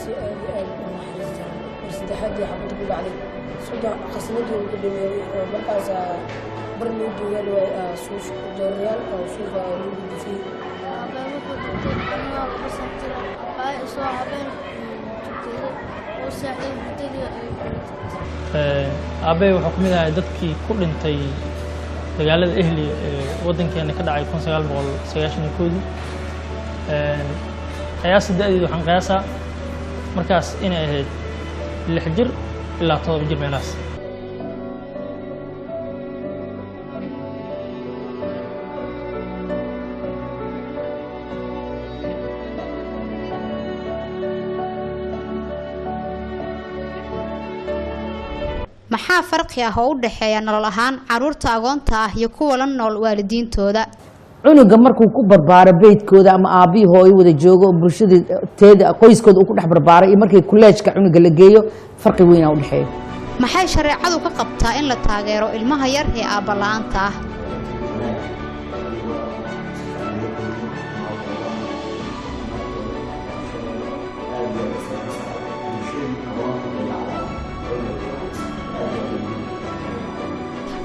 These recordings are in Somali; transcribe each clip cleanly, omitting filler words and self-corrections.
Si aad iyo aad u naxariis daran. Mar saddexaadii xabad ku dhacday, 30 khasnadii uu ku dhameeyey oo markaas bar loo duugan waay, suuf dooryaal oo suufa lagu dufiyey. Aabbahay markuu dhintay anigoo 2 sano jir ah, ay soo habeen tukaday oo seexday, hurdadii ayuu ku dhintay. Aabbey wuxuu ka mid ahay dadkii ku dhintay dagaalada ehliya ee waddankeena ka dhacay 1991-dii. Qiyaasta da'deedu waxaan qiyaasaa markaas inay ahayd 6 jir ilaa 7 jir meelahaas. Maxaa farqi ah oo u dhexeeya nolol ahaan carruurta agoonta ah iyo kuwa la nool waalidiintooda? Cunuga markuu ku barbaaro beydkooda ama aabbihii hooyo wada joogo oo bulshada teeda qoyskooda uu ku dhex barbaaray iyo markii kuleejka cunuga la geeyo, farqi weynaa u dhexeeya. Maxay shareecadu ka qabtaa in la taageero ilmaha yar ee aabba la'aanta ah?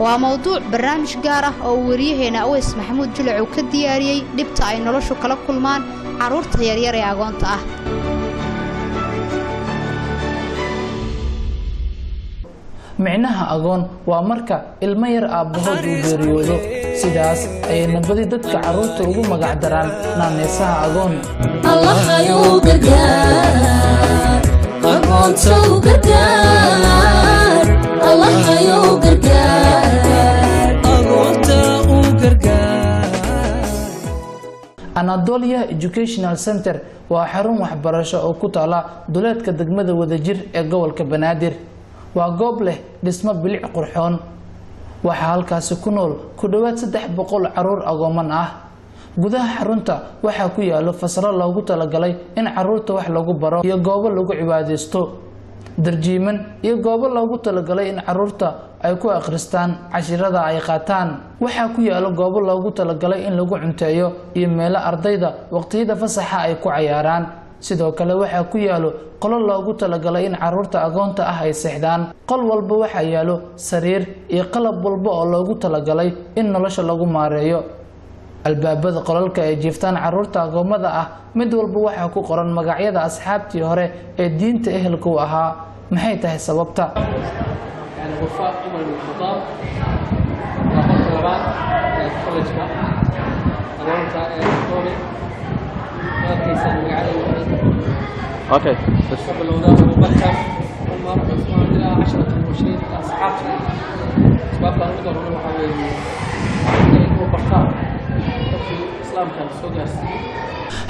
Waa mowduuc barnaamij gaar ah oo uu wariyaheena Aweys Maxamuud Julac uu ka diyaariyey dhibta ay noloshu kala kulmaan carruurta yaryar ee agoonta ah. Micnaha agoon waa marka ilmo yar aabbahood uu geeriyoodo. Sidaas ayayna badi dadka carruurta ugu magac daraan naaneysaha agoon. Allahayow gargaar agoonta, u gargaar, Allahayow gargaar agoonta, u gargaar. Anadolia Educational Center waa xarun waxbarasho oo ku taala duleedka degmada Wadajir ee gobolka Banaadir. Waa goob leh dhismo bilic qurxoon. Waxaa halkaasi ku nool ku dhowaad 300 caruur agooman ah. Gudaha xarunta waxaa ku yaalo fasalo loogu talagalay in caruurta wax lagu baro iyo goobo lagu cibaadeysto, darjiiman iyo goobo loogu talagalay in caruurta ay ku akhristaan cashirada ay qaataan. Waxaa ku yaalo goobo loogu talagalay in lagu cunteeyo iyo meelo ardayda waqtiyada fasaxa ay ku cayaaraan. Sidoo kale waxaa ku yaalo qolo loogu talagalay in caruurta agoonta ah ay seexdaan. Qol walba waxaa yaalo sariir iyo qalab walba oo loogu talagalay in nolosha lagu maareeyo. Albaabada qolalka ay jiiftaan caruurta agoommada ah mid walba waxaa ku qoran magacyada asxaabtii hore ee diinta ehelka u ahaa. Maxay tahay sababta? يعني غرفة عمر بن الخطاب waa qolka labaad ee college-ka agoonta ee Toole. Arkaysaa magacyada ka bilowda Abubakar, Cumar, Cusmaan ilaa casharatu mubashiriin, asxaabta. Asbaabta aan u doorano waxaa weeye inay ku bartaan dadkii islaamkan soo gaarsiiyey.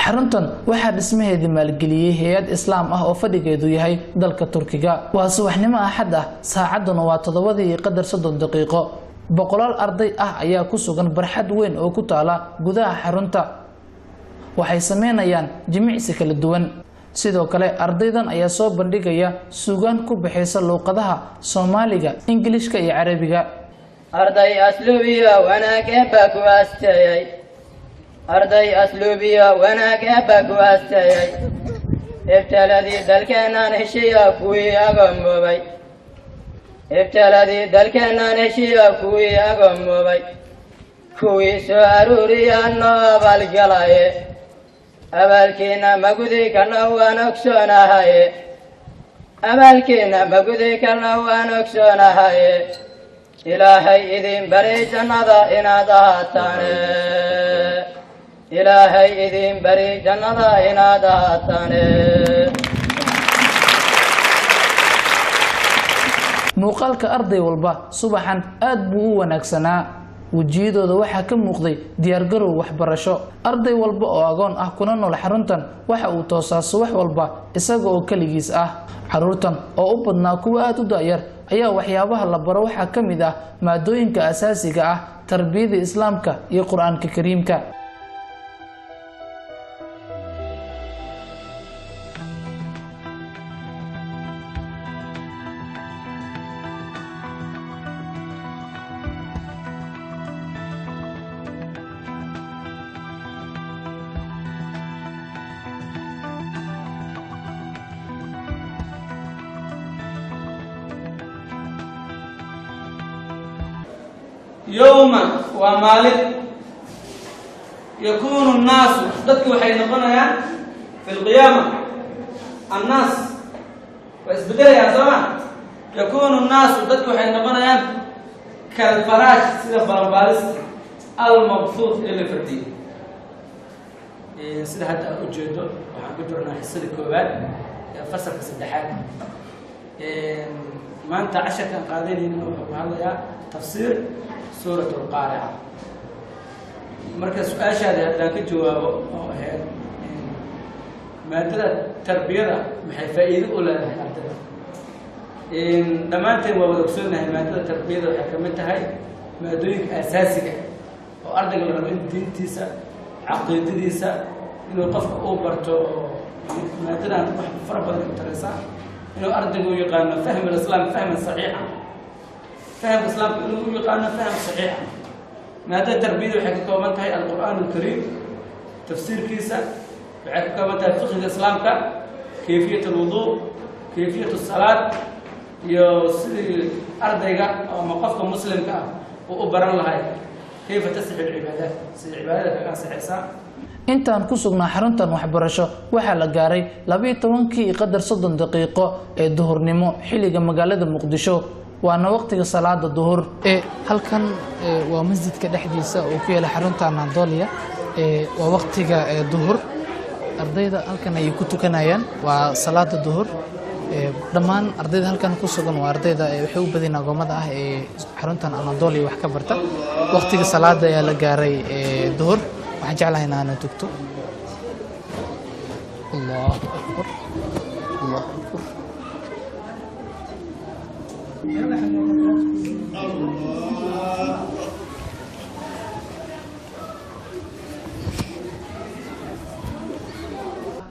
Xaruntan waxaa dhismaheedii maalgeliyey hay-ad islaam ah oo fadhigeedu yahay dalka Turkiga. Waa subaxnimo Axad ah, saacadduna waa 7:30. Boqolaal arday ah ayaa ku sugan barxad weyn oo ku taala gudaha xarunta. Waxay sameynayaan jimicsi kala duwan. Sidoo kale ardaydan ayaa soo bandhigaya suugaan ku baxaysa luuqadaha Soomaaliga, Ingilishka iyo Carabiga. Arday asluubiya wanaag eebba ku aasteeyey, arday asluubiya wanaag eebba ku aasteeyey, ibtaladii dalkeennan heshiya kuwii agomoobay, ibtaladii dalkeennan heshiya kuwii agomoobay, kuwii soo aruuriya noo abaalgalaye, abaalkiina magudi karna waan ogsoonahaye, abaalkiina magudi karna waan ogsoonahaye, Ilaahay idin bari jannada inaad ahaataane, Ilaahay idin bari jannada inaad ahaataane. Muuqaalka arday walba subaxan aad buu u wanaagsanaa. Wejiyadooda waxaa ka muuqday diyaargarow waxbarasho. Arday walba oo agoon ah kuna nool xaruntan waxa uu toosaa subax walba isaga oo keligiis ah. Caruurtan oo u badnaa kuwa aada u da'yar ayaa waxyaabaha la baro waxaa ka mid ah maadooyinka asaasiga ah, tarbiyada islaamka iyo Qur-aanka Kariimka. Yowma waa maalin, yakuunu nnaasu dadki waxay noqonayaan fi lqiyaama, annaas waa isbedelayaan, soo ma? Yakuunu nnaasu dadki waxay noqonayaan kalfaraash, sida balanbaalista, almabsuud ee la fardiyey. Sida hadda aad ujeedo, waxaan ku jirnaa xisada koowaad ee fasalka saddexaad. Maanta casharkaan qaadanayna wuxuu ku hadlayaa tafsiir suurat alqaarica. Marka su-aashaadi haddaan ka jawaabo oo ahayd maadada tarbiyada maxay faa'iido u leedahay ardayda, dhammaanteen waa wada ogsoonahay maadada tarbiyada waxay ka mid tahay maadooyinka asaasiga oo ardayga la rabo in diintiisa, caqiidadiisa inuu qofka uu barto. Maadadan wax fara badan u taraysaa inuu ardaygu u yaqaano fahm alislaam fahman saxiixa, fahamka islaamka inuu u yaqaano fahm saxiixa. Maadada tarbiyada waxay ka kooban tahay alqur'aan alkariim tafsiirkiisa, waxay ka kooban tahay fiqhiga islaamka, kayfiyat alwuduu, kayfiyat asalaad, iyo sidii ardayga ama qofka muslimka ah uu u baran lahay kayfa tasixu alcibaadaat, sida cibaadada kaga ansixaysaa. Intaan ku sugnaa xaruntan waxbarasho waxaa la gaaray 12:30 ee duhurnimo xilliga magaalada Muqdisho, waana waqtiga salaada duhur. Halkan waa masjidka dhexdiisa oo ku yaala xarunta Anatolia. Waa waqtiga duhur, ardayda halkan ayay ku tukanayaan, waa salaada duhur. Dhammaan ardayda halkan ku sugan waa ardayda waxay u badan agoomada ah ee xaruntan Anatolia wax ka barta. Waqtiga salaada ayaa la gaaray duhur. Waxaan jeclahay in aanan tugto. Allahu akbar, Allahu akbar.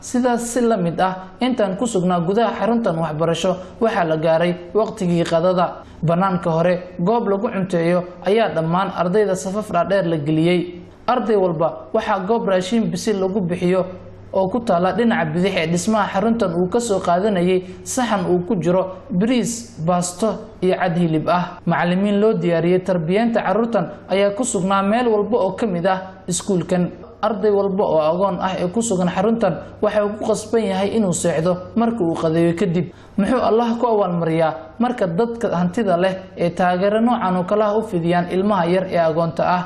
Sidaas si la mid ah, intaan ku sugnaa gudaha xaruntan waxbarasho waxaa la gaaray waqtigii qadada. Bannaanka hore goob lagu cunteeyo ayaa dhammaan ardayda safaf dhaadheer la geliyey. Arday walba waxaa goob raashin bisil lagu bixiyo oo ku taala dhinaca bidix ee dhismaha xaruntan uu ka soo qaadanayay saxan uu ku jiro bariis, baasto iyo cad hilib ah. Macallimiin loo diyaariyey tarbiyeenta carruurtan ayaa ku sugnaa meel walba oo ka mid ah iskuulkan. Arday walba oo agoon ah ee ku sugan xaruntan waxa uu ku qasban yahay inuu seexdo marka uu qadeeyo kadib. Muxuu Allah ku abaalmariyaa marka dadka hantida leh ee taageero noocan oo kalaha u fidiyaan ilmaha yar ee agoonta ah?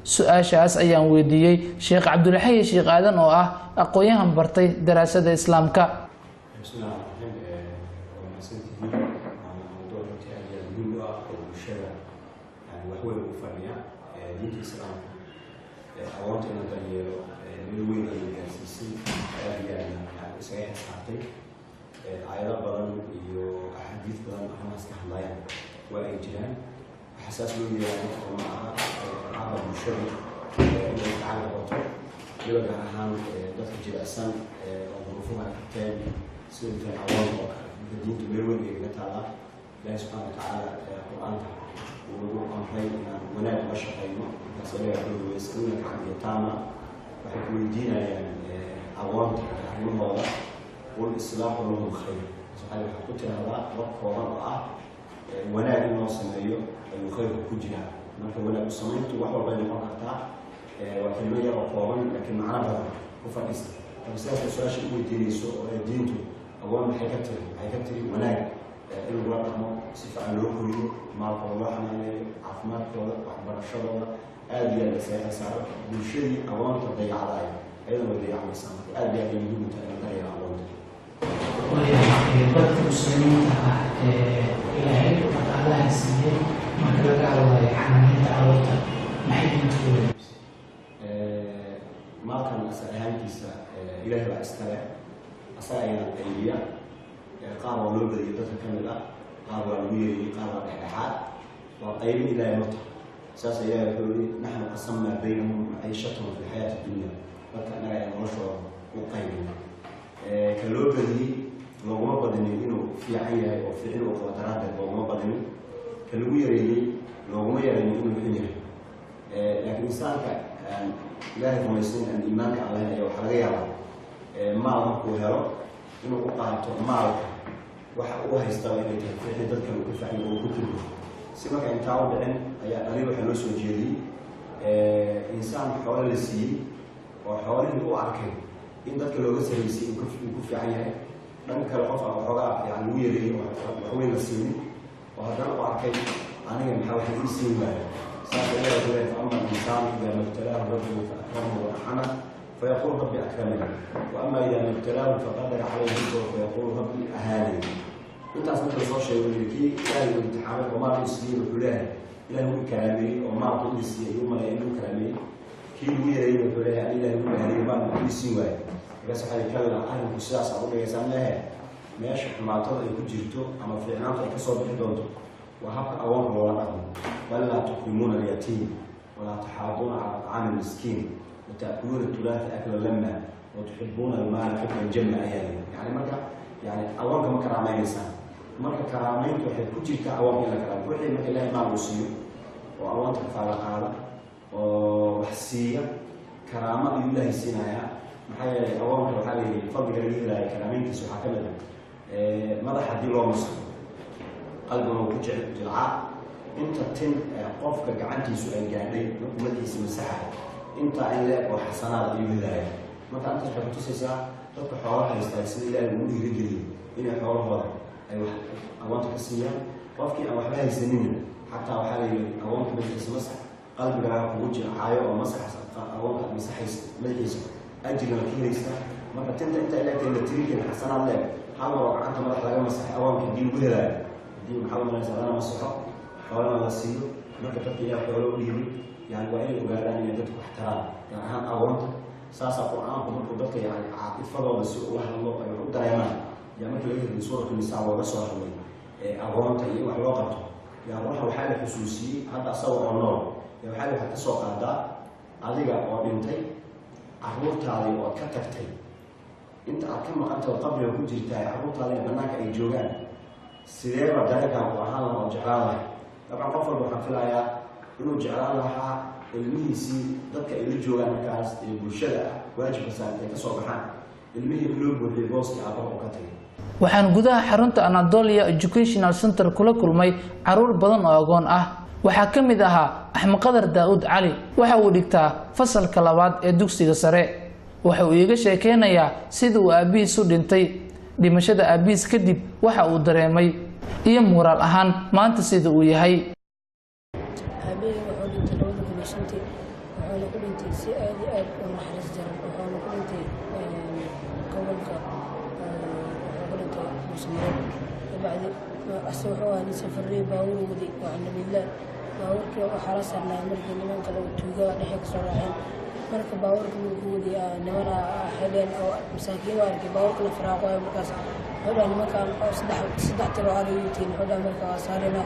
Su-aashaas ayaan weydiiyey Sheekh Cabdulxayi Sheekh Aadan oo ah aqoon-yahan bartay daraasada Islaamka. Bismillahi raxmaan raxiim. Waa mahadsantihiin. Waa mawduuc runtii aad iyo aad muhiim u ah oo bulshada yani wax weyn ugu fadhiya. Diinta Islaamka agoonta in la daryeelo meel weyn ayay gaarsiisay, aad iyo aadna yani isaga xisaabtay. Aayado badan iyo axaadiis badan arrimahaas ka hadlayaan waa ay jiraan. Waxaa saas loo yeelaa oo ma aha caba bulshadu inay gacan qabato, weliba gaar ahaan dadka jilicsan oo duruufuhu ay qabteen sida intaan agoonta oo kale. Marka diintu meel weyn ay kaga taalaa. Ilaahi subxaana watacaala qur-aanka uu nagu amray inaan wanaag uga shaqayno. Markaas Ilahi wuxuu yiri yasaluunaka can yataama, waxay ku weydiinayaan agoonta arrimahooda, qul islaaxu lahum khayr. Waxaa waxaad ku tiraahdaa war kooban oo ah wanaag in loo sameeyo ayuu khayrku ku jiraa. Marka wanaag u samayntu wax walbay noqon kartaa, waa kelimo yar oo kooban laakiin macno badan ku fadhista. Marka sidaas su-aasha u weydiinayso oo ee diintu agoon maxay ka tiri, waxay ka tiri wanaag in lagula dhaqmo, si fiican loo koriyo, maalkooda loo xanaaneeyo, caafimaadkooda, waxbarashadooda aad iyo aad isaga xisaaro. Bulshadii agoonta dayacdaay ayadana way dayacmaysaa. Marka aad iyo aad ay muhiim u tahay in la daryeelo agoonta. Dadka muslimiinta ah ee Ilaahay dhaqaalaha siiyey, marka laga hadlayo xanaaneynta carruurta, maxay diintu ku wanaajisay? Maalkan asal ahaantiisa Ilaahay baa iskale, asaga ayaana qaybiya. Qaar waa loo badiyay dadka ka mid ah, qaar waa lagu yeeriyey, qaar waa dhexdhexaad. Waa qaybin Ilaahay horta. Saas Ilaahay wuxuu yihi naxnu qasamnaa baynahum maciishatahum fi lxayaati dunya, dadka annaga ayaa noloshooda u qaybina. Ka loo badiyey looguma badinin inuu fiican yahay oo fiicin uu qabo daraaddeed looguma badinin. Ka lagu yareeyey looguma yaraynin inuu xun yahay. Laakiin insaanka aan Ilaahay rumaysanin ama iimaanka aan lahayn ayaa waxaa laga yaabaa maal markuu helo inuu u qaato maalka waxa uu haystaba inay tahay ficli dadkan uu ku fiican uu ku kibro. Si marka intaa u dhicin ayaa dhaliil waxaa loo soo jeediyey insaan xoolo la siiyey oo xoolihii u arkay in dadka looga saraysay uu ku fiican yahay. Dhanka kale qof aan waxoogaa yani lagu yareeyey oo waxweyn la siinin oo haddana u arkay aniga maxaa wax ii siin waaya. Saas ayaa wuxuu leeyahay: "Fa ama al-insaanu idaa mabtalaahu rabbuhu fa akramahu wa nacama, fayaqulu rabbi akramani, wa ama idaa mabtalaahu faqadara calayhi rizqahu, fayaqulu rabbi ahaanani." Intaas marka lasoo sheegay, uu yidhi kii Ilaahay uu imtixaamay oo maalku siiyey wuxuu leeyahay Ilaahay wuu karaameeyey, oo maalku ii siiyey ayuu maleeya inuu karaameeyey. Kii lagu yareeyey wuxuu leeyahay ani Ilaahay wuu bahariyey, maalku ii siin waayey. Markaas waxaa yidhi: kalla, arrinku sidaas aad u dhigaysaan lehe, meesha xumaatada ay ku jirto ama fiicnaantu ay kasoo bixi doonto waa habka agoonka loola dhaqmo. "Bal laa tukrimuuna alyatiim, walaa taxaaduuna cala طacaami almiskiin, wata'kuluuna turaatha akla lama, watuxibuuna almaala xubban jamma," ayaa yidhi. Yani marka yani agoonka ma karaamaynaysaan. Marka karaamayntu waxay ku jirtaa agoonka in la karaamo. Wixii marka Ilaahay maal uu siiyo oo agoonta kafaala qaada oo wax siiya, karaamo ayuu Ilaahay siinayaa. Maxaa yeelay agoonka waxaa la yidhi fadliga laga helaayo karaamayntiisa waxaa ka mid ah madax haddii loo masaxo qalbiguna uu ku jilcaa. Inta tin qofka gacantiisu ay gaadhay markuu madaxiisa masaxayo, intaa in leeg oo xasanaad ayuu helaya. Marka intaas waxay kutusaysaa dadka xoolaha haystaa sida Ilaahay ugu dhiirigeliyey inay xoolahooda ay wax agoonta ka siiyaan. Qofkii aan waxba haysanina xataa waxaa la yidhi agoonka madaxiisa masax, qalbigaaga kugu jilcaayo oo masaxas agoonka aad masaxaysa madaxiisa ajirna ka helaysaa. Marka tinta inta leegtay la tirin xasanaad leeg hal mar oo gacanta madax laga masaxay agoonka haddii lagu helaayo, haddii maxaa u malaysa lana masaxo xoolana la siiyo? Marka dadka Ilaah xoolo u dhiibay yani waa inay ogaadaan inay dadku wax taraan, gaar ahaan agoonta. Saasaa Qur-aanku markuu dadka yani caatifadooda si ula hadlo ay wax u dareemaan yaa markii laga hadlay Suuratu Nisaa looga soo hadlay agoonta iyo in wax loo qabto, yaa ruuxa waxaa la xusuusiyey hadda asaga oo nool yaa waxaa la waxaad ka soo qaadaa adiga oo dhintay, caruurtaadii ood ka tagtay, inta aad ka maqantay oo qabriga ku jirtaay, carruurtaadina bannaanka ay joogaan, sideeba dareenkaa ku ahaan lahaa oo jeclaan lahay? Dabcan qof walba waxaan filayaa inuu jeclaan lahaa ilmihiisii dadka ay la joogaan markaas ee bulshada ah waajibka saaran ay ka soo baxaan, ilmihii in loo buuxiyo booskii aabbaha oo ka tagay. Waxaan gudaha xarunta Anatolia Educational Center kula kulmay caruur badan oo agoon ah. Waxaa ka mid ahaa Axmed Qadar Daa'uud Cali. Waxa uu dhigtaa fasalka labaad ee dugsiga sare. Waxa uu iiga sheekeynayaa sida uu aabbihiis u dhintay, dhimashada aabbihiis kadib waxa uu dareemay, iyo muuraal ahaan maanta sida uu yahay. Aabahey wuxuu dhintay 2005-tii, wuxuuna ku dhintay si aad iyo aad u naxariis daran. Wuxuuna ku dhintay gobolka, wuxuu ku dhintay Buusamareeb. Kabacdi ase wuxuu ahaa nin safarey, baabuur waday oo canabilah. Baabuurkii waxaa la saarnaa markii niman kale oo tuuga dhexe kasoo raaceen. Marka baabuurka markuu waday niman xidheen oo masaakiin u arkay baabuurka la firaaqo. Markaas wuxuu dhahay nimankan oo saddex tiro ariy yihiin, wuxuu dhahay marka waa saarina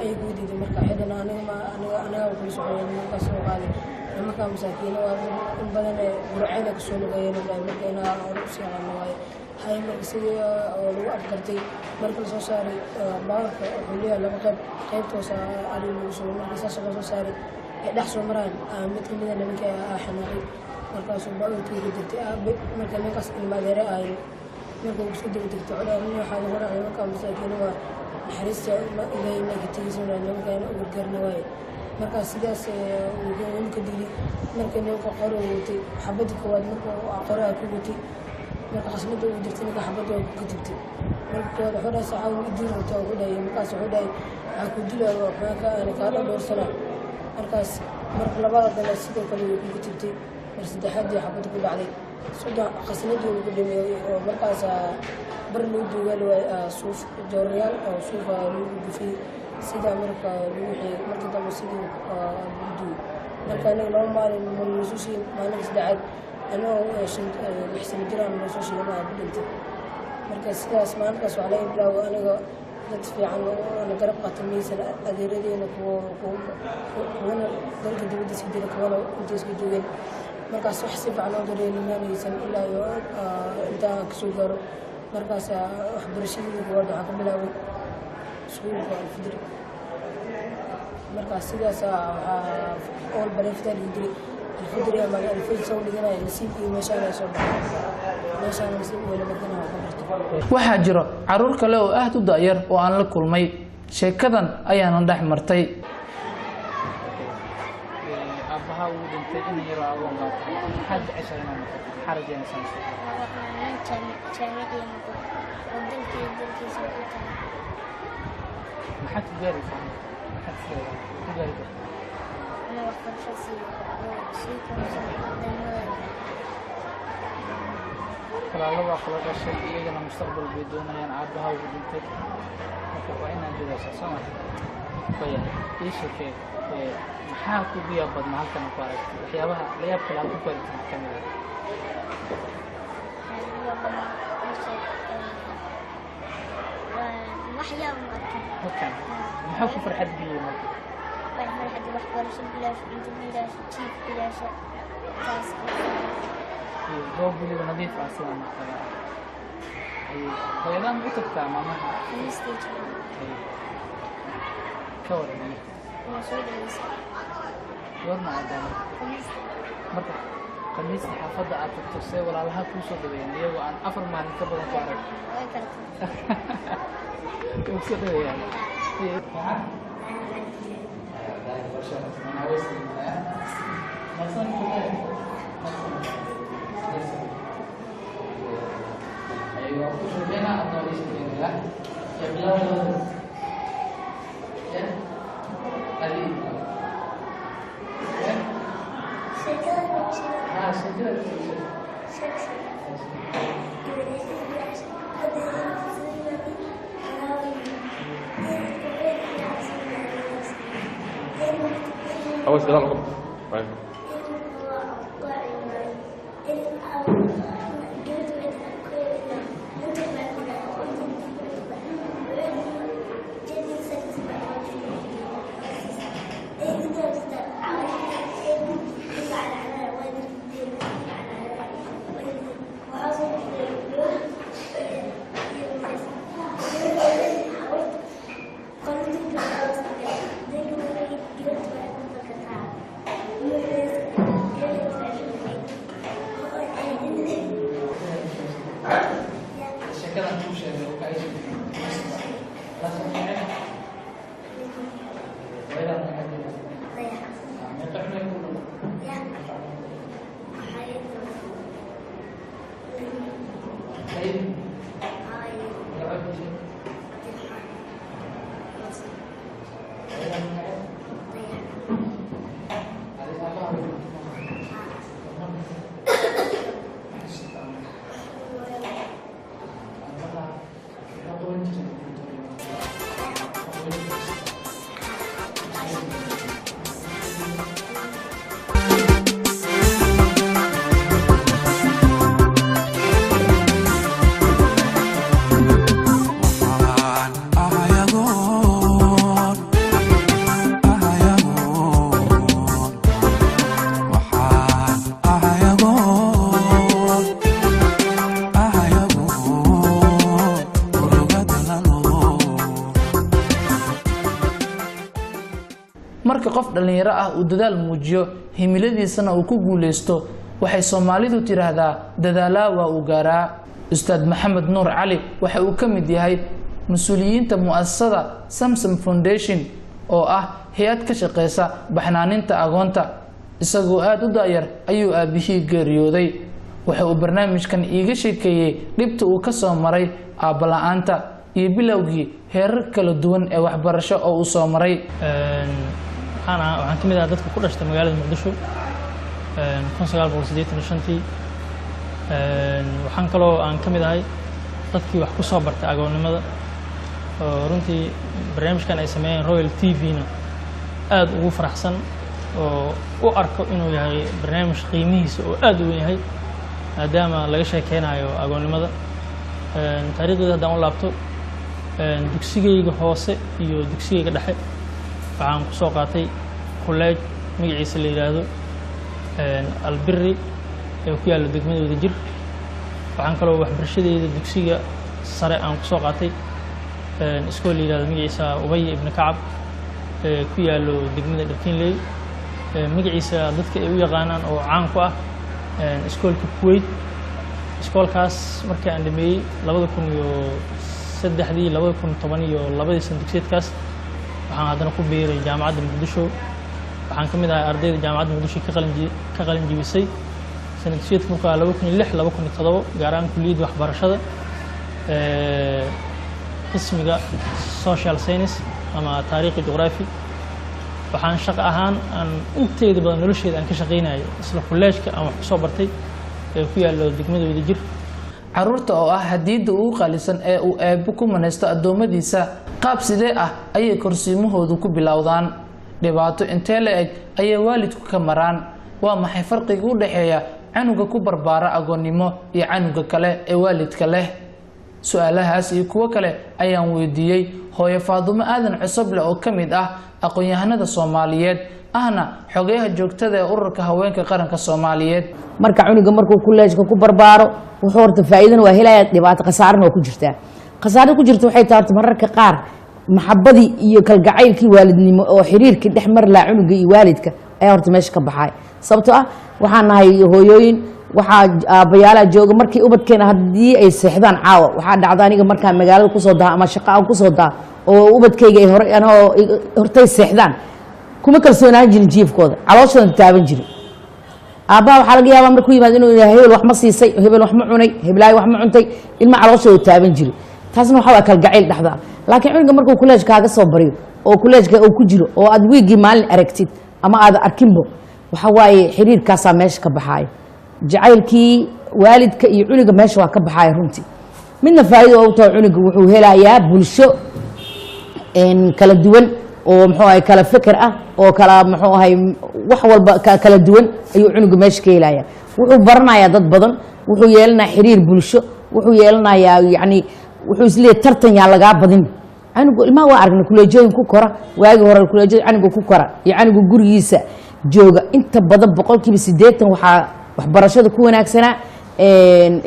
ayay kuu diiday. Marka xidhan aniga ma aniga anaga kula socday. Nimankaas soo qaaday nimanka masaakiin waa in badan ee Gurceyna kasoo lugeeyeen, dhahay marka inaa hore usii qaadno waaye hay. Marka sidii oo lagu afgartay, marka lasoo saaray baabuurka wuxuu leeyahay laba qayb, qaybta hoose ari lagu soo. Marka saas loo soo saaray ay dhex soo maraan, mid kamid a nimanka xanaaqay, markaasuu baabuurkii ka degtay aabe. Marka ninkaas ilmaadeere ahayn marka uu soo daba degtay, wuxuu dhahay nin waxaa lagu raacay nimanka masaakiin waa naxariista Ilaahay ma ka tegeysa, nimanka ina u gargaarna waaye. Markaas sidaas uu ka dilay. Marka ninka qori uu watay, xabadii koowaad marka qoraha ku watay, marka qasmada uu jirtay ninka xabadda waa ku tibtay. Marka koowaad wuxuu dhahay saxaawi i dili rabtaa, wuxuu dhahay. Markaas wuxuu dhahay waxaa ku dilaya waxaa ka ana kaa dhowrsanaa. Markaas marka labaad haddana sidoo kale way ku tibtay. Mar saddexaadii xabadda ku dhacday, 30 qasnadii uu ku dhameeyey oo markaas bar loo duugali waayey, suuf jooryaal oo suufa lagu gufiyey sidaa marka lagu xiyey. Markii dambe sidii lagu duugay. Marka aniga 2 maalin ma noo siin, maalinka saddexaad anigoo 6 sano jiraan noo soo sheegay aa ku dhintay. Marka sidaas maalinkaas waxaa laga bilaabo aniga dad fiican oo na garab qaata maysan, adeeradeena kuwana dalka dibaddiisa jira, kuwana inta iska joogeen. Markaas wax si fiican oo daryeeli maanaysan ilaa iyo intaa aan kasoo gaaro. Markaas waxbarashadii koowaad waxaan ka bilaabay iskuulka Alfidri. Markaas sidaas waxaa ool bareeftaa dhigi jiray Alfidri ama Alfajr soo dhiganaya. Nasiibkii meeshaan ay soo baxay, meeshaan nasiib weli markana wax ka barto. Waxaa jiro caruur kale oo aad u da'yar oo aan la kulmay. Sheekadan ayaana dhex martay. Aabbaha uu dhintay, in yaroo agoon baa tahay. Maxaad jeceshahay inaad noqoto? Maxaa rajaynaysaa mustaqbalka? Nin jaamiciya noqdo oo dalkii dalkiisa u tago. Maxaad ku gaaraysaa? Maxaad isleedahay ku gaari kartaa? Inuu waxbarasho siiyo oo sii korsan ardaynimadayda. Walaalada kula dhashay iyagana mustaqbal bay doonayaan. Aabbaha uu dhintay, marka waa inaad dadaashaa, soo ma? Waya, ii sheekee, maxaa kugu yaab badnaa halkan ku aragtay? Waxyaabaha la yaab kale aad ku aragtay maxaa ka mid ah? Waxaa igu yaab badnaa meesha, wax yaab ma arkin. Halkan maxaa ku farxad geliyey marka? Wax farxad, waxbarasho bilaash, cunto bilaash, jiif bilaash, taas. Iyo goob weliba nadiif ah sidaan oo kale ah. Haye, hooyadaa ma u tagtaa maamaha? Khamiistii jimcaha. Haye, ka waran iyo Waa soo dhaweysa. Goorma aadaa marka? Khamiista. Marka khamiista xaafadda aad tagto, see walaalaha kuu soo dhaweeyaan iyagoo aan 4 maalin ka badan ku arag? Way kala tagtay. Way soo dhaweeyaan. Maxaa? أول سؤال رقم. Marka qof dhallinyaro ah uu dadaal muujiyo, himiladiisana uu ku guuleysto, waxay Soomaalidu tidhaahdaa dadaalaa waa uu gaaraa. Ustaad Maxamed Nuur Cali waxa uu ka mid yahay mas-uuliyiinta mu'asasada Samsam Foundation, oo ah hay-ad ka shaqeysa baxnaaninta agoonta. Isagoo aada u daayar ayuu aabihii geeriyooday. Waxa uu barnaamijkan iiga sheekeeyey dhibta uu ka soo maray aabala-aanta iyo bilowgii heerar kala duwan ee waxbarasho oo uu soo maray. Waxaan ka mid ahaa dadka ku dhashtay magaalada Muqdisho 1985-tii. Waxaan kaloo aan ka mid ahay dadkii wax ku soo bartay agoonnimada, oo runtii barnaamijkan ay sameeyeen Royal TV-na aada ugu faraxsan oo u arko inuu yahay barnaamij qiimihiisa oo aada u weyn yahay, maadaama laga sheekeynayo agoonnimada. Taariikhdeeda haddaan u laabto, dugsigayga hoose iyo dugsigayga dhexe waxaan ku soo qaatay kolleej magaciisa la yidhaahdo Albiri ee ku yaalla degmada Wadajir. Waxaan kaloo waxbarashadeyda dugsiga sare aan ku soo qaatay iskool la yidhahdo magaciisa Ubay ibn Kacab ee ku yaallo degmada Dharkiinley, magaciisa dadka ay u yaqaanaan oo caan ku ah iskoolka Kuwait. Iskoolkaas markii aan dhameeyey 2000 saddexdii 2012 sana dugsiyeedkaas waxaan haddana ku biiray Jaamacadda Muqdisho. Waxaan ka mid ahay ardayda Jaamacadda Muqdisho ka qalin jibisay sana dugsiyeedka markaa 2006 2007, gaar ahaan kulliyadda waxbarashada, qismiga social science ama taariikhi juqraafi. Waxaan shaqo ahaan aan inteeda badan nolosheeda aan ka shaqaynayo isla kulleejka aan wax kusoo bartay ee ku yaallo degmada Wadajir. Caruurta oo ah hadiyadda ugu qaalisan ee uu eebbo ku manaysto addoommadiisa, qaab sidee ah ayay korsiimahoodu ku bilowdaan? Dhibaato intee la eg ayay waalidku ka maraan? Waa maxay farqiga u dhexeeya canuga ku barbaara agoonnimo iyo canuga kale ee waalidka leh? Su-aalahaas iyo kuwo kale ayaan weydiiyey hooyo Faadumo Aadan Cusuble oo ka mid ah aqoon-yahanada Soomaaliyeed, ahna xogeyaha joogtada ee Ururka Haweenka Qaranka Soomaaliyeed. Marka cunuga markuu kulleejka ku barbaaro, wuxuu horta faa'iidana waa helaya, dhibaato khasaarana waa ku jirtaa. Khasaarada ku jirta waxay tahay, horta mararka qaar maxabadii iyo kalgacaylkii waalidnimo oo xiriirkii dhex mari lahaa cunuga iyo waalidka ayaa horta meesha ka baxay, sababtoo ah waxaan nahay hooyooyin, waxaa aabbayaalaha jooga. Markii ubadkeena haddii ay seexdaan caawa, waxaa dhacda aniga markaan magaalada kusoo daha ama shaqo aan kusoo daha oo ubadkayga ay hore anoo hortay seexdaan, kuma kalsoonaan jirin jiifkooda, calooshoodan taaban jirin. Aabbaha waxaa laga yaabaa markuu yimaado inuu yidhaha, "Hebel wax ma siisay? Hebel wax ma cunay? Heblaay wax ma cuntay?" Ilma calooshooda taaban jirin, taasna waxaa waa kalgacayl dhexda. Laakiin cunuga markuu kuleej kaaga soo baryo oo kuleejka uu ku jiro oo aad wiiggii maalin aragtid ama aad arkinbo, waxa waaye xiriirkaasaa meesha ka baxaaya. Jacaylkii waalidka iyo cunuga meesha waa ka baxaaya runtii. Midna faa'iido oo u tahay, cunuga wuxuu helayaa bulsho kala duwan oo, muxuu ahay, kala feker ah oo kala, muxuu ahay, wax walba kala duwan ayuu cunuga meesha ka helaya. Wuxuu baranayaa dad badan, wuxuu yeelanayaa xiriir bulsho, wuxuu yeelanayaa, yacni, wuxuu isleeyahay tartan yaa lagaa badin. Canugu ilmaha waa aragnay kuleejooyin ku kora waagii hore, kuleejada canuga ku kora iyo canuga gurigiisa jooga, inta badan 80% waxaa waxbarashada ku wanaagsanaa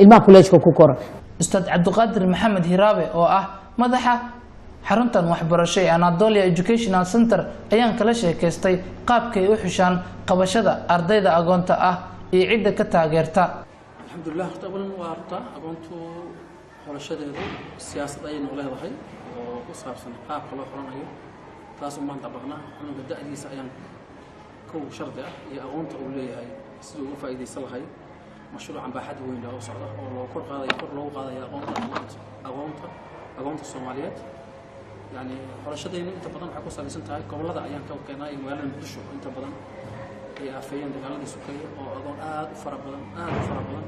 ilmaha kuleejka ku kora. Ustaad Cabdiqaadir Maxamed Hiraabe oo ah madaxa xaruntan waxbarasho ee Anadolia Educational Center ayaan kala sheekaystay qaabkay u xushaan qabashada ardayda agoonta ah iyo cidda ka taageerta. Alxamdulilah, horta awalan waa horta agoontu xulashadeedu siyaasad ayay noo leedahay oo ku saabsan qaabka loo xulanayo. Taas umaan dabaqnaa. Cunuga da'diisa ayaan kow shardi ah iyo aqoonta uu leeyahay siduu uga faa'iidaysan lahay mashruucan baaxad weyn oo socda oo loo kor qaadayo, kor loogu qaadayo aqoonta agoonta Soomaaliyeed. Yani xulashadaynu inta badan waxay ku salaysan tahay gobollada ayaan ka keenaa iyo magaalada Muqdisho, inta badan ay aafeeyeen dagaaladii sokeeye oo agoon aad u fara badan, aad u fara badan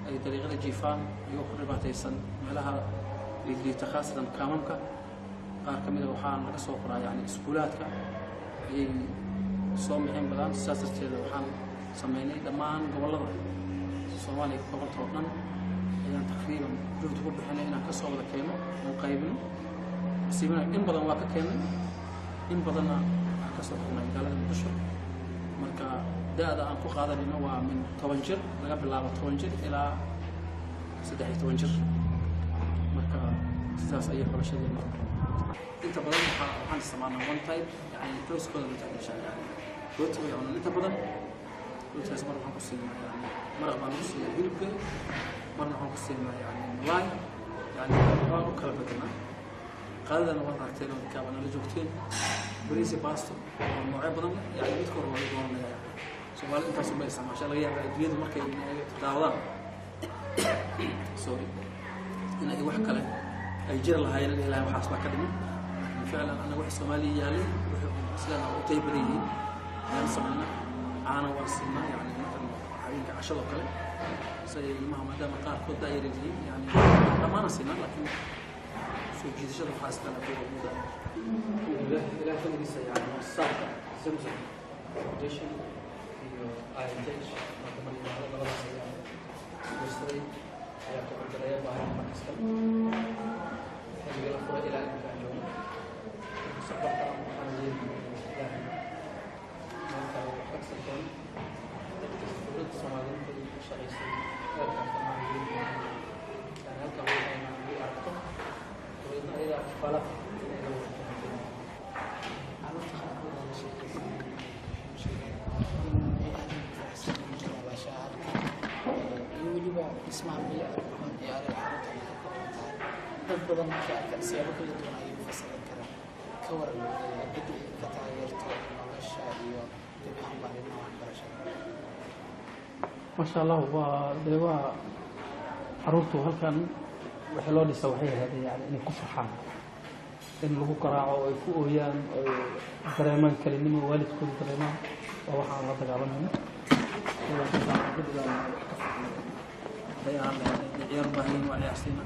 ay dariiqada jiifaan, iyagoo ku dhibaataysan meelaha liidliita, khaasatan kaamamka. Qaar ka mida waxaa laga soo qoraa, yani, iskuulaadka ayay soo mixin badaan. Sidaas darteeda waxaan sameynay dhammaan gobollada Soomaaliya ka gobolta oo dhan ayaan taqriiban juhdi ku bixinay inaan ka soo wada keeno oon qaybino. Nasiibina in badan waa ka keennay, in badanna waxaan ka soo xirnay magaalada Muqdisho. Marka da'da aan ku qaadanayno waa min 10 jir, laga bilaabo 10 jir ilaa 13 jir. Marka sidaas ayay xulashadeena. Inta badan waxaan isticmaalnaa one type, yani choice-kooda ma tixgelishaa, yani rooti way cunaan inta badan. Rootigaas mar waxaan ku siinaa, yani, maraq baan lagu siiyaa hilibka, marna waxaan ku siinaa, yani, malaay, yani waan u kala bedelnaa. Qaadadana waad aragteen oo kaaba nala joogteen, bariis iyo baasto oo noocyo badan leh, yani midka hore waa la dooranaya. Soomaali intaas unbay isticmaashaa. Laga yaaba adduunyadu markay daawadaan, sorry, in ay wax kale ay jiri lahaayeen, in ilahay waxaas baa ka dhiman. Laakiin ficlan anaga wax Soomaaliya yaalay wixii sidaan u tayo badan yihiin ayaan samaynaa. Caana waan siinaa, yani markan habeenka cashadoo kale, si ay ilmaha, maadaama qaarkood daayar yihiin, yani dhammaana siinaa, laakiin soo jiidashada waxaa iskale kuwa ugu daaya. Alxamdulilah, ilaah fadligiisa, yani muasasaadka Zamzam Foundation iyo INH marka mar yidhaahdo, labadaas ayaa guursaday, ayaa ka horgalaya baahida markaskan xilligii la furay ilaa imika aan joogno. Mustaqbalka waxaan rajeynayaa Ilaahay meel kale wax ka kasab doono. Dadka dowladda Soomaaliyeed intay ka shaqaysay heerkaas dhammaan rajeynayaa, yani halkan waxay nagu aragto dowladna ayadaa kafaalaad inay la wareegto rajeynayaa. Carruurta qaarkood oo la sheekaysanayay waxay u sheegeen in ay aad ugu faraxsan yihiin noolaashaha halkan iyo weliba dhismaha bilicda qurxoon ee adeeg xaruntan ay ka kooban tahay. Dad badan markay arkaan siyaabo kala duwan ayay u fasirin karaan. Ka waran cidda idinka taageerto nolosha iyo gebi ahaanba arrimaha waxbarashada? Maasha Allah, waa dee waa caruurtu halkan waxay loo dhisa waxay ahayd yani inay ku farxaan, in lagu garaaco oo ay ku ooyaan oo ay dareemaan kelinimo, waalidkooda dareemaan, waa waxaan la dagaalamayno. Ku dadaalnaa wax ka farxnay hadday ahaan lahayd, hadday ciyaar u baahan yihiin waa ciyaarsiina,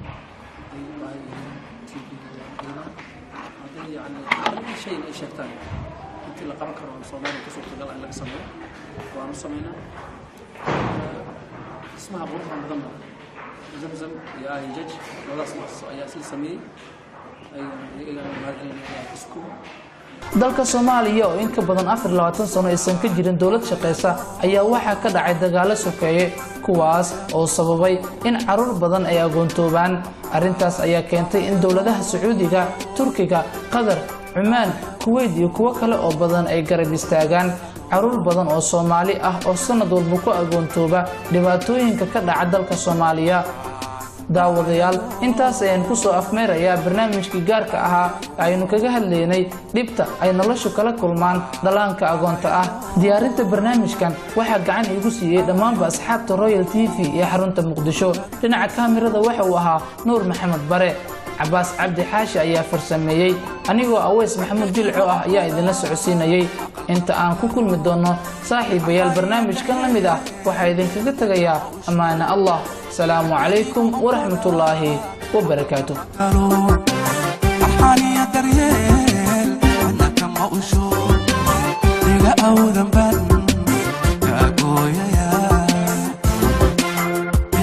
hadday u baahan yihiin TV waan geynaa, hadday yani hal shay ay sheegtaan intii la qaban karo oo Soomaaliya ka suurtagal ah in laga sameeyo waan u sameynaa. Dhismaha quruxda badanna Zamzam iyo IHH labadaas muasaso ayaa isla sameeyey, ayagana mahad celinaya isku. Dalka Soomaaliya oo in ka badan 24 sano aysan ka jirin dowlad shaqaysa ayaa waxaa ka dhacay dagaalo sokeeye, kuwaas oo sababay in caruur badan ay agoontoobaan. Arrintaas ayaa keentay in dowladaha Sacuudiga, Turkiga, Qatar, Cumaan, Kuweyt iyo kuwo kale oo badan ay garab istaagaan caruur badan oo Soomaali ah oo sanad walba ku agoontooba dhibaatooyinka ka dhaca dalka Soomaaliya. Daawadayaal, intaas ayaan ku soo afmeerayaa barnaamijkii gaarka ahaa aynu kaga hadlaynay dhibta ay noloshu kala kulmaan dhallaanka agoonta ah. Diyaarinta barnaamijkan waxaa gacan iigu siiyey dhammaanba asxaabta Royal TV ee xarunta Muqdisho. Dhinaca kaamirada waxa uu ahaa Nuur Maxamed Bare, Cabaas Cabdi Xaashi ayaa farsameeyey, anigoo Aweys Maxamuud Jilco ah ayaa idinla socodsiinayey. Inta aan ku kulmi doonno saaxiibayaal barnaamijkan la mid ah, waxaa idinkaga tegayaa ammaane Allah. Asalaamu calaykum waraxmatullaahi wabarakaatuh. Arxaaniya daryeel cidna kama usho iga awdan ban kaagooyaya,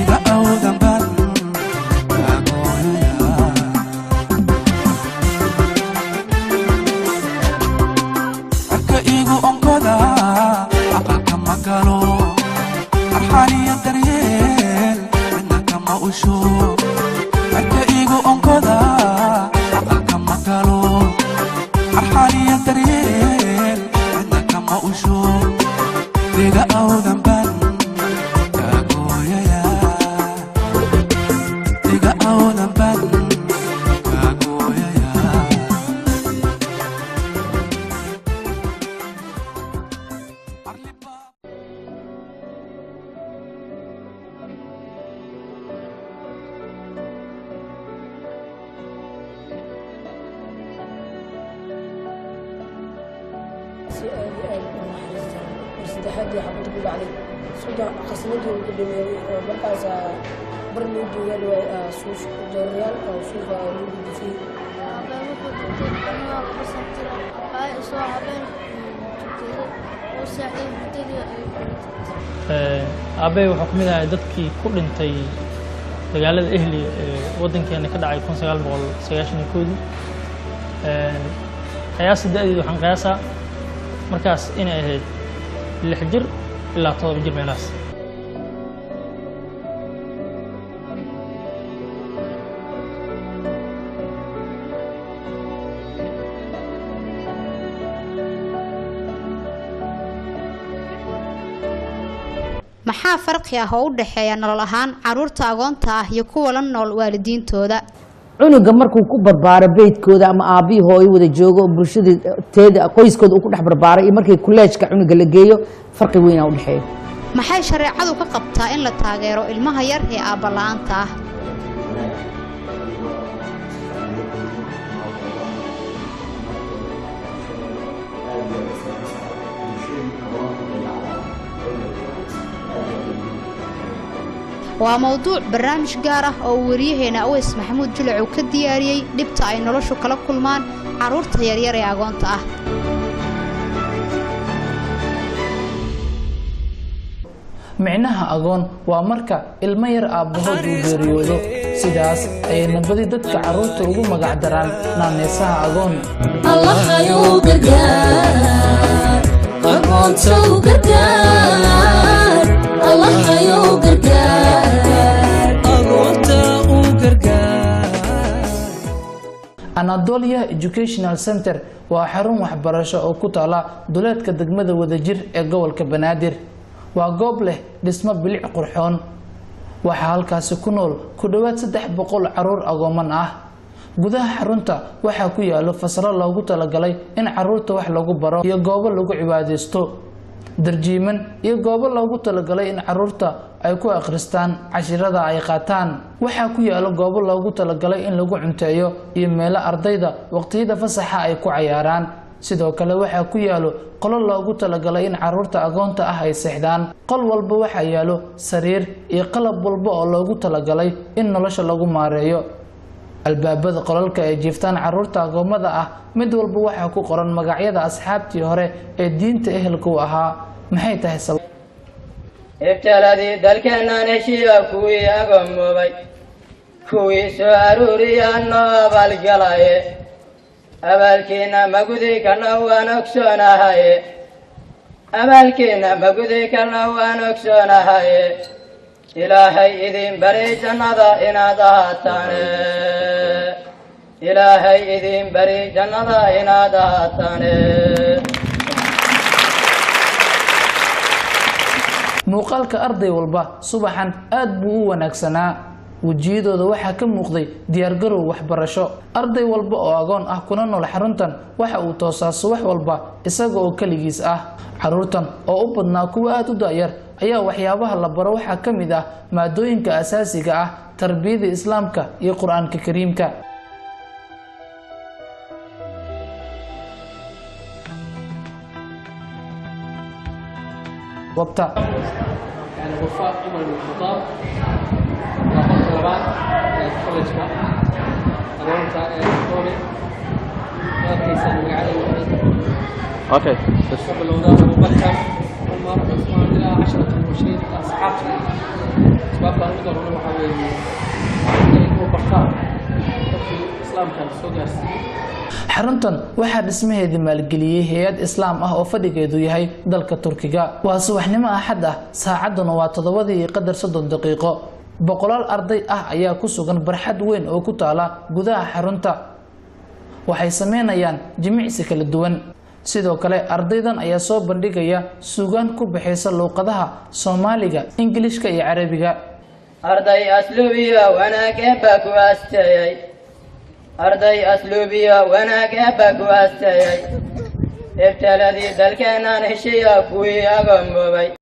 iga awdan ban kaagooyaya. Arka igu onkoda aqalka ma galo, arxaaniya daryeel cidna kama usho, arka igu onkoda aqalka ma galo, arxaaniya daryeel cidna kama usho, iga awdan ban kaagooyaya, iga awdan ban kaagooyaya. Si aad iyo aad u naxariis daran. Mar saddexaadii xabadda ku dhacday 30 khasnadii uu ku dhameeyey oo markaasaa bar loo joogaan waay suuf joorayaal oo suufa oo lagu dufiyey. Aabbahay wuxuu dhintay anigoo 2 sano jir ah. Aabbahay isoo habeen tukaday oo seexday hurdadii ayuu ku dhintay. Aabbey wuxuu ka mid ahay dadkii ku dhintay dagaalada ehliya ee waddankeena ka dhacay 1991-dii. Qiyaasta da'deedu waxaan qiyaasaa markaas inay ahayd 6 jir ilaa 7 jir meelahaas. Maxaa farqi ah oo u dhexeeya nolol ahaan caruurta agoonta ah iyo kuwa la nool waalidiintooda? Cunuga markuu ku barbaaro beydkooda ama aabbihii hooyo wada joogo oo bulshada teeda qoyskooda uu ku dhex barbaaray iyo markii kuleejka cunuga la geeyo, farqi weynaa u dhexeeya. Maxay shareecadu ka qabtaa in la taageero ilmaha yar ee aabba la'aanta ah? Waa mowduuc barnaamij gaar ah oo uu wariyaheena Aweys Maxamuud Julac uu ka diyaariyey dhibta ay noloshu kala kulmaan carruurta yaryar ee agoonta ah. Micnaha agoon waa marka ilmo yar aabbahood uu geeriyoodo, sidaas ayayna badi dadka carruurta ugu magac daraan naaneysaha agoon. Allahayow gargaar agoonta u gargaar, Allahayow gargaar agoonta u gargaar. Anadolia Educational Center waa xarun waxbarasho oo ku taala duleedka degmada Wadajir ee gobolka Banaadir. Waa goob leh dhismo bilic qurxoon. Waxaa halkaasi ku nool ku dhowaad 300 caruur agooman ah. Gudaha xarunta waxaa ku yaalo fasalo loogu talagalay in caruurta wax lagu baro iyo goobo lagu cibaadeysto, darjiiman iyo goobo loogu talagalay in caruurta ay ku akhristaan cashirada ay qaataan. Waxaa ku yaalo goobo loogu talagalay in lagu cunteeyo iyo meelo ardayda waqtiyada fasaxa ay ku cayaaraan. Sidoo kale waxaa ku yaalo qolo loogu talagalay in caruurta agoonta ah ay seexdaan. Qol walba waxaa yaalo sariir iyo qalab walba oo loogu talagalay in nolosha lagu maareeyo. Albaabada qolalka ay jiiftaan caruurta agoomada ah mid walba waxaa ku qoran magacyada asxaabtii hore ee diinta ehelka u ahaa. Maxay tahay sabab? Ibtiladii dalkeennan heshiiya kuwii agomoobay, kuwii soo aruuriya noo abaalgalaye, abaalkiina magudi kana waan ogsoonahaye, abaalkiina magudi kana waan ogsoonahaye, Ilaahay idin bari jannada inaad ahaataane, Ilaahay idin bari jannada inaad ahaataane. Muuqaalka arday walba subaxan aad buu u wanaagsanaa. Wejiyadooda waxaa ka muuqday diyaargarow waxbarasho. Arday walba oo agoon ah kuna nool xaruntan waxa uu toosaa subax walba isaga oo keligiis ah. Caruurtan oo u badnaa kuwa aad u da'yar ayaa waxyaabaha la baro waxaa ka mid ah maadooyinka asaasiga ah, tarbiyada islaamka iyo qur-aanka kariimka. Goobta يعني وفاء عمر بن الخطاب waa qolka labaad ee college-ka agoonta ee Tome. Arkaysan magacada. Okay. Ka bilowda Abubakar, Cumar, Cusmaan ilaa 10 mubashiriin asxaabta. Asbaabta aan u doorano waxaa weeye inay ku bartaan dadkii islaamkan soo gaarsiiyey. Xaruntan waxaa dhismaheedii maalgeliyey hay-ad islaam ah oo fadhigeedu yahay dalka Turkiga. Waa subaxnimo axad ah, saacadduna waa 7:30. Boqolaal arday ah ayaa ku sugan barxad weyn oo ku taala gudaha xarunta. Waxay sameynayaan jimicsi kala duwan. Sidoo kale ardaydan ayaa soo bandhigaya suugaan ku baxaysa luuqadaha Soomaaliga, Ingiliishka iyo Carabiga. Arday asluubiya wanaag eebba ku aasteeyey, arday asluubiya wanaag eebba ku aasteeyey, ibtiladii dalkeennan heshiiya kuwii agomoobay.